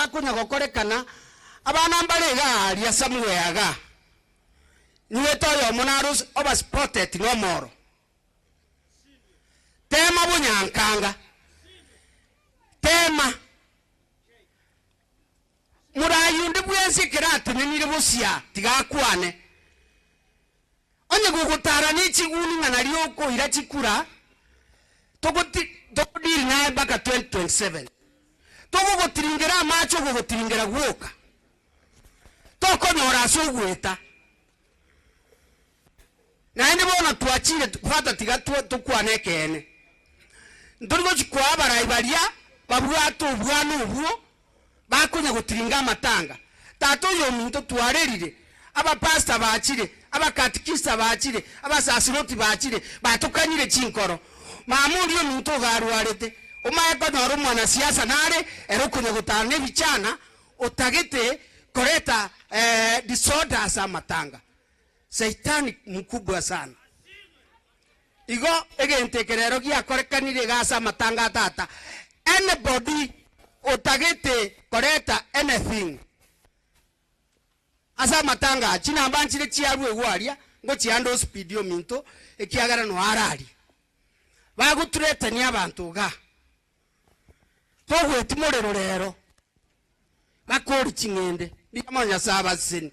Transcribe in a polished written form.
akonya gokorekana, abana mbare iga aaria somewhere igaa, nyigwete oyomo naro oba spotted na omoro. Tema bonyankanga, tema. Moraai onde bwensi ekero atenenire bosia, tiga akwane. Onye gogotara ne chiguni ng'a nario okoira chikura, togoti togodeal naye mpaka 2027. Togogotiringera amache ogogotiringera gwoka. Tokonyora ase ogoeta. Naende bono twachire fata tiga tokwane ekeene. Ntori gochi koa abarai baria babwate obwana obwo bakonya gotiringa amatanga. Tata oyominto twarerire, abapastor bachire, abakatikista bachire, abasasiroti bachire, batokanyire chinkoro. Mama oria ominto iga arwarete, omanye konyora omwanasiasa nare ere okonya gotara nebichana otagete koreta disorder ase amatanga. Saitani mkubwa sana. Igo egento eke rero giakorekanire iga ase amatanga a tata, anybody otagete koreta anything ase amatanga aya, chinamba nchire chiarwe igwa aria, ngochiande ospeed ominto, ekiagera noyo araria. Bagothreatenia abanto igaa. Togweti morero rero, bakori ching'ende. Mbuya mono Nyasae abasesenie.